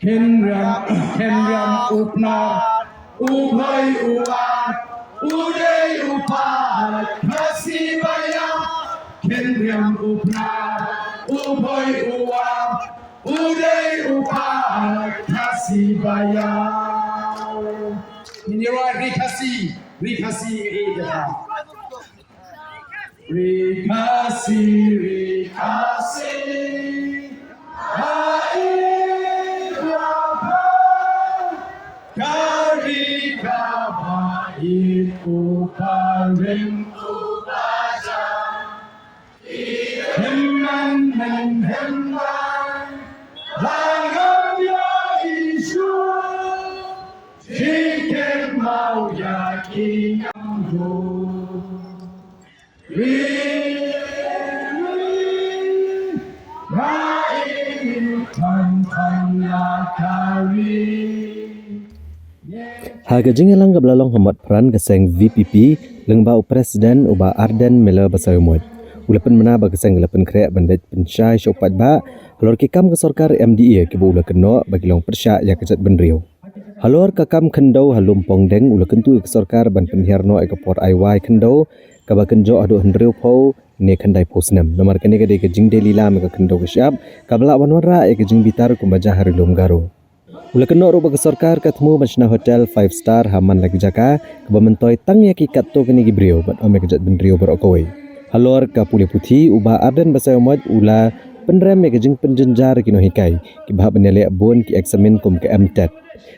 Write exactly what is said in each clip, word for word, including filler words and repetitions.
Khynriam, khynriam u Pnar, u Bhoi u Ar, u Dei u Pahar, Khasi Baïaw. Khynriam u Pnar, u Bhoi u Ar, u Dei u Pahar, Khasi Baïaw. Ini ruh Ri Khasi, Ri Khasi, Ri Khasi. Ri Khasi, Ri Khasi, ha i ka ba, ka ri ka ba, i u ba rim u ba ja, i hynmen men hynmen, la ngam ïoh i shu, jingkynmaw ïa ki ngam duh. Ha ka jingïalang kaba la long ha Motphran ka seng V P P, lyngba u President u Bah Ardent Miller Basaiawmoit, u la pynbna ba ka seng ka la pynkhreh ban leit pynshai sha u paidbah halor ki kam ka sorkar M D A kiba u la kynnoh ba ki long pyrshah ïa ka jaitbynriew. Halor ka kam khyndew ha Lumpongdeng, u la kyntu ïa ka sorkar ban pynhiar noh ïa ka por ai wai khyndew kaba kynjoh haduh hynriewphew ne khyndaiphew snem, namar kane ka dei ka jingdei lilam ïa ka khyndew ka shyiap kaba lah ban wanrah ïa ka jingbitar kumba jia ha Ri Lum Garo. U la kynnoh ruh ba ka sorkar ka thmu ban shna hotel five star ha man la ki jaka, kaba myntoi tang ïa ki katto katne ki briew bad ym ïa ka jaitbynriew baroh kawei. Halor ka pule puthi, u Bah Ardent Basaiawmoit u la pynrem ïa ka jingpynjynjar ïa ki nonghikai kiba hap ban ïaleh bun ki eksamin kum ka M TET,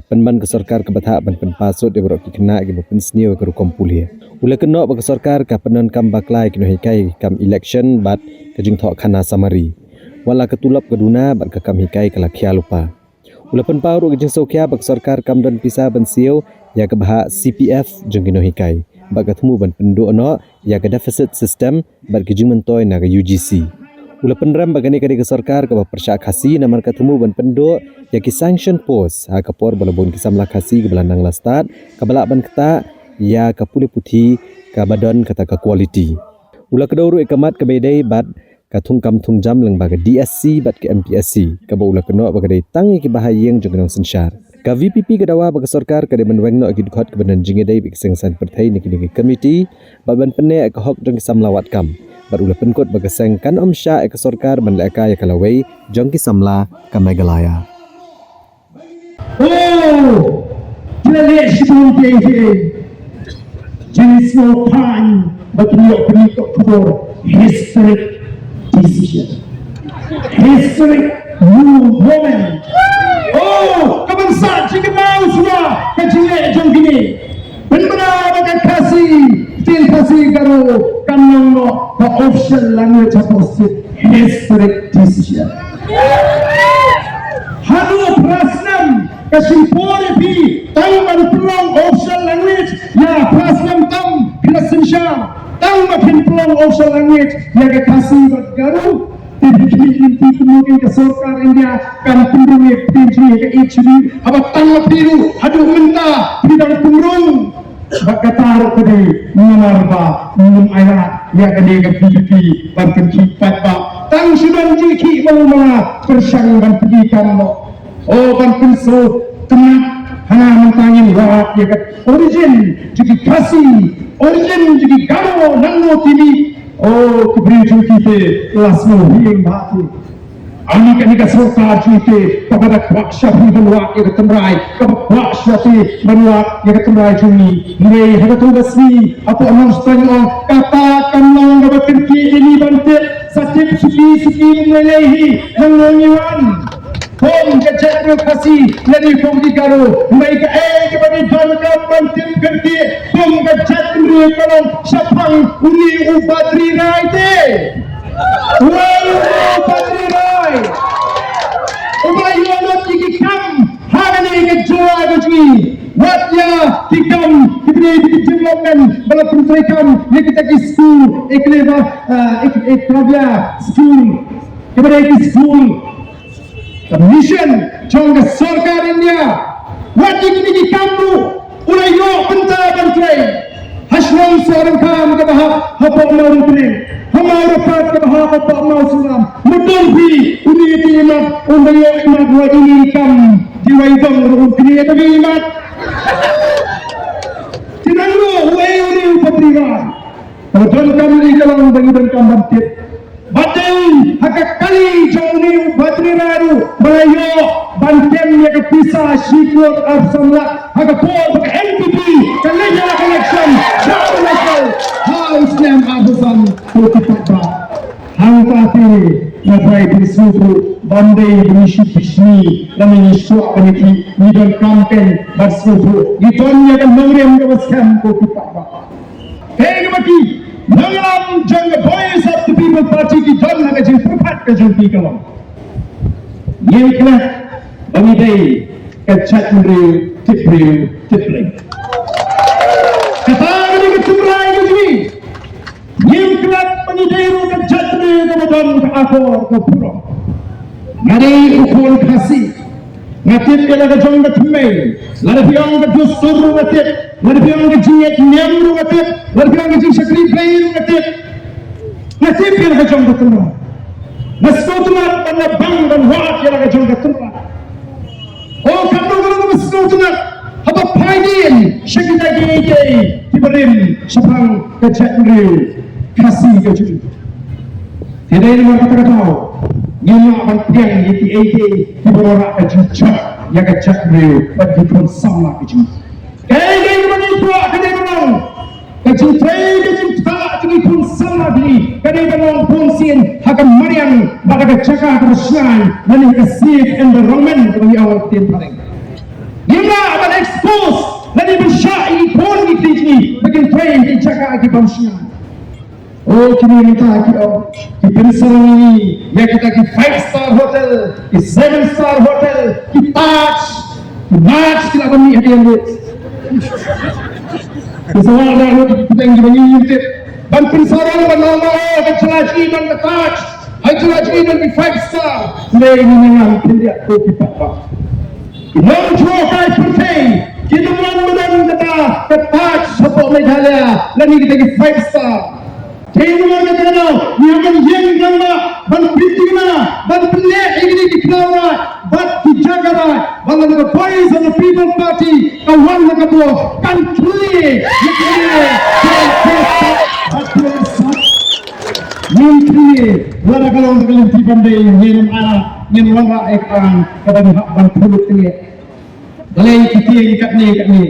pynban ka sorkar kaba thah ban pynpass sut ïa baroh ki khynnah kiba pynsniew ïa ka rukom pule. U la kynnoh ba ka sorkar ka pyndonkam bakla ïa ki nonghikai ïa ki kam election bad ka jingthoh khana samari, wat la ka tulop ka duna bad ka kam hikai ka la khia lypa. U la pynpaw ruh ka jingsngewkhia ba ka sorkar kam don pisa ban siew ïa ka bhah C P F jong ki nonghikai, bad ka thmu ban pynduh noh ïa ka deficit system bad ki jingmyntoi na ka U G C. U la pynrem ba kane ka dei ka sorkar kaba pyrshah Khasi, namar ka thmu ban pynduh ïa ki sanction post ha ka por ba la bun ki samla Khasi kiba la nang la stad, kaba lah ban ktah ïa ka pule puthi kaba don kata ka quality. U la kdew ruh ïa ka mat kaba ïadei bad ka thungkam thungjam lyngba ka D S C bad ka M P S C, kaba u la kynnoh ba ka dei tang ïa kiba ha ïing jong ki nongsynshar. Ka V P P ka dawa ba ka sorkar ka dei ban weng noh ïa ki dkhot kiba don jingïadei bad ki seng saiñ pyrthei na kine ki komiti, bad ban pynneh ïa ka hok jong ki samla wad kam, bad u la pynkut ba ka seng kan ym shah ïa ka sorkar ban lehkai ïa ka lawei jong ki samla ka Meghalaya. Oh, phi la leh shibun, phi, phi. Jingsngewthuh ba phi ïoh pynïoh ka khubor, historic decision. Historic new moment. Oh, ka ban sah jingkynmaw shuwa ka jingleh jong kine. Pynbna ba ka Khasi, ktien Khasi Garo, kan long noh ka official language hapoh state. Historic decision. Haduh phra snem ka shim por ïa phi tang ban pynlong official language, ïa phra snem tam phi la synshar tang ba phin pynlong official language ïa ka Khasi bad Garo. Te phi khmih lynti kumno kein ka sorkar India kan pynrung ïa ka ktien jong ngi ha ka H D, haba tang ma phi ruh haduh mynta phi dang pynrung. Bad kata ruh ka dei namar ba ngim ailad ïa kane ka B J P ban pynkhih paidbah. Tang shu don jingkhih malu mala pyrshang ban pynkhih kam noh. O ban pynsngewtynnat hana mynta ngin wad ïa ka origin jong ki Khasi, origin jong ki Garo, nangno ki mih. O ki briew jong ki te la sngewhing bha te. Ani kane ka sorkar jong te kaba da kwah sha phi ban wad ïa ka tynrai, kaba kwah sha phi ban wad ïa ka tynrai jong ngi. Hynrei ha kato ka sngi hapoh Nongstoiñ ong kata kam long kaba kyrkieh ïa ngi ban tip. Sa tip suki suki ban lei lei hi nangno ngi wan. Kum ka jaitbynriew Khasi lane kum ki Garo, hynrei kaei kaba ngi donkam ban tip kyrkieh kum ka jaitbynriew ka long shaphang une u Badri Rai te. Wei u Badri Rai uba la ïoh lut ïa ki kam ha kane ka jylla ka jong ngi. Wat ïa ki kam kiba dei ki development ba la pyntreikam ïa kita ki skul, eh, kaba dei ba, eh, eh, eh, kaba dei skul, kaba dei ki skul, ka mission jong ka sorkar India. Wat ïa kine ki kam ruh u la ïoh bynta ban trei. Ha Shnong Sohryngkham kaba hap hapoh Mawryngkneng, ha Mawryngkat kaba hap hapoh Mawsynram. Mutdur phi, une te imat, un da ïoh imat wa ini kam di wai dong ruh un kine da imat. Te nangno uei une u Bhadri Rai? Ka donkam ïa ka long ba ngi donkam ban tip. Bad dei ha ka kali jong une u Bhadri Rai ruh ba la ïoh ban kem ïa ka pisa shi klur arphew san lak ha ka por ba ka N P P ka leit ïalap election sha ka local ha u snem arphew san. Ko ki paidbah, hangta te nga trai pynsngewthuh, ban dei ba ngi shu bishni lane ngi shu kwah ban ïa ki, ngi don campaign ban sngewthuh, ngi don ïa ka nongrim kaba skhem ko ki paidbah. Kaei kaba ki nongïalam jong ka Voice of the People Party ki don ha ka jingpyrkhat ka jong ki ka long, ngim klet ba ngi dei ka jaitbynriew tip briew tip Blei. Kata ka dei ka tynrai ka jong ngi. Ngim klet ba ngi dei ruh ka jaitbynriew kaba don ka akor ka burom. Nga dei u khun Khasi. Nga tip ïa la ka jong ka thymmei. Lada phi ong ka dustur ruh nga tip. Lada phi ong ka jingngeit niam ruh nga tip. Lada phi ong ka jingshakri Blei ruh nga tip. Nga tip ïa la ka jong ka tynrai. Nga sngewtynnat ban nga bang ban wad ïa la ka jong ka tynrai. O katno katno kaba sngewtynnat haba phai dien sha kita kiei kiei kiba rim shaphang ka jaitbynriew Khasi ka jong ngi. Te dei namar kata ka daw ngim lah ban pdiang ïa kiei kiei kiba wanrah ka jingjot ïa ka jaitbynriew bad ki khun samla ka jong ngi. Kaei kaei kaba ngi kwah ka dei ban long ka jingtrei ka jingktah jong ki khun samla jong ngi, ka dei ban long bunsien ha ka mariang bad ha ka jaka kaba shngaiñ lane ha ka safe environment kaba ngi ong ha ka ktien phareng. Ngim lah ban expose lane ban shah ïa ki khun ki kti jong ngi ba kin trei ha ki jaka ki bym shngaiñ. O kine mynta ki ong ki pynsarong ïa ngi ïa kita ki five star hotel, ki seven star hotel, ki Taj, ki Taj ki la ban mih hadien lut. Ki sawar da lut ki puteng ki ba ngi ïa tip ban pynsarong ban ong ba o ka jylla jong ngi don ka Taj, ha ka jylla jong ngi don ki five star. Lei ngi nang pyndiah ko ki paidbah. Ki nongjuh kai pyrthei kin ym wan ban don kata ka Taj hapoh Meghalaya lane kita ki five star. Te namar kata ka daw ngi hap ban ïeng rangbah ban pynthikna ban pynleh ïa kine ki khlaw raid bad ki jaka raid ba lada ka Voice of the People Party ka wan na ka bor kan khlieh ïa kine ki bad ki sat. Ngin khlieh lada ka long ka lynti ban dei ngin ym ailad ngin wanrah ïa ka kaba ngi hap ban pynlut tyngieh. Balei ki tieng katne katne?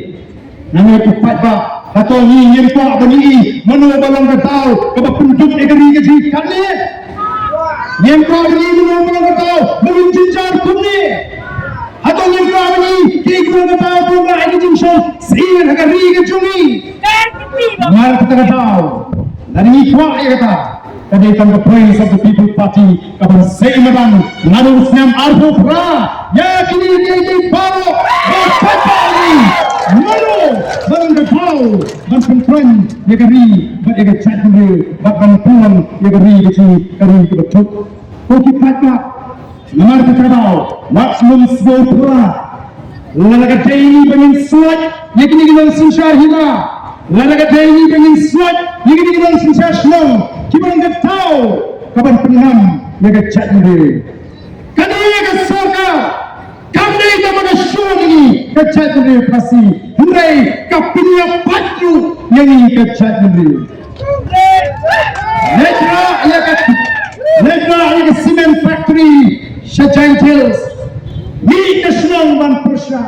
Namar ki paidbah, hato ngi ngim kwah ban ïohi mano ba long ka daw kaba pynduk ïa ka ri ka jong ngi katne? Ngim kwah ban ïohi mano ba long ka daw ba ngin jynjar kumne? Hato ngim kwah ban ïohi kaei kaba long ka daw ba long ka jingshong syier ha ka ri ka jong ngi? Namar kata ka daw lada ngi kwah ïa kata, ka dei tang ka Voice of the People Party kaban sei madan naduh u snem arphew phra ïa kine kiei kiei baroh ba paidbah ri. Mano ba long ka daw ban pynkreh ïa ka ri bad ïa ka jaitbynriew bad ban pynlong ïa ka ri ka jong ngi ka ri kaba thuk. Ko ki paidbah, namar kata ka daw wat nym sngewthuh. Lada ka dei ba ngin snoh ïa kine ki nongsynshar hima, lada ka dei ba ngin snoh ïa kine ki nongsynshar shnong kiba long ka daw kaban pynngam ïa ka jaitbynriew. Kane ka sorkar kam dei tang ba ka shu ïa ngi ka jaitbynriew Khasi, hynrei ka pynïap pat ruh ïa ngi ka jaitbynriew. Leit rah ïa ka, leit rah ïa ka cement factory sha Jaintia Hills. Mih ka shnong ban pyrshah.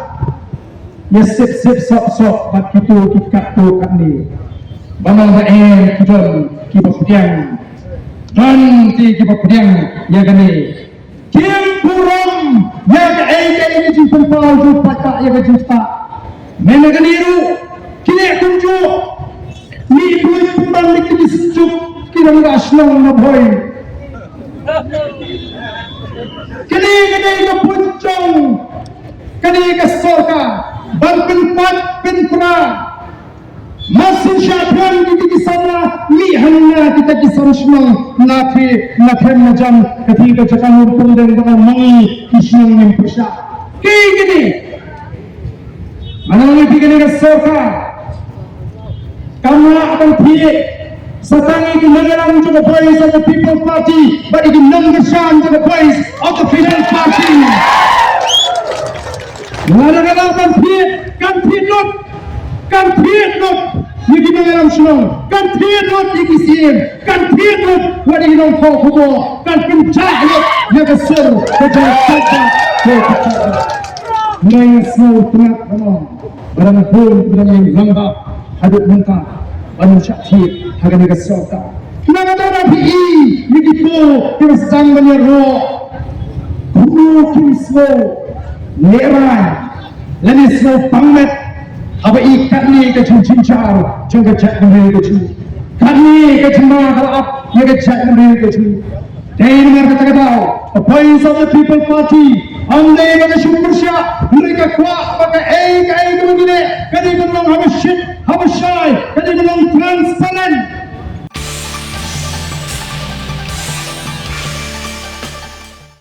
Ïa sip sip sop sop bad kito ki katto katne. Ba long ba em ki don kiba pdiang. Don ki kiba pdiang ïa kane. Kim burom ïa kaei kaei ka jingpynpaw jong u paidbah ïa ka jingstad. Mynta kane ruh ki leh kumjuh. Ngi pynban ngi ki synjuk ki dang da shnong na Bhoi. Kane kane ka pynjong kane ka sorkar ban pynpat pynpra. Masin sha pran kita ki samla mih hangna kita ki sam shnong na phi na phem na jam ka phi ka jaka mur pung deng ba mangi ki shnong nim pyrshah. Ki kini. Mana ngi phi kini ka sorkar. Kam lah ban thied sa tang ïa ki nongïalam jong ka Voice of the People Party bad ïa ki nongkyrshan jong ka Voice of the People Party. Lada ka lah ban thied, kan thied lut, kan thied lut ïa ki nongïalam shnong, kan thied lut ïa ki siem, kan thied lut wat ïa ki nongthoh khubor, kan pynjah lut ïa ka sur ka jong ka. Ngi sngew tngat ban ong ba dang bun ba dang ïeng rangbah haduh mynta ban shah thied ha kane ka sorkar. Nangta da phi i ïa kito kiba sdang ban ïaroh, kumno kim sngew lehrain lane sngew pangmet haba i katne ka jingjynjar jong ka jaitbynriew ka jong ngi, katne ka jingma ka la ap ïa ka jaitbynriew ka jong ngi. Dei namar kata ka daw ka Voice of the People Party ym dei ba ka shu pyrshah, hynrei ka kwah ba kaei kaei kaba ngi leh ka dei ban long haba shit haba shai, ka dei ban long transparent.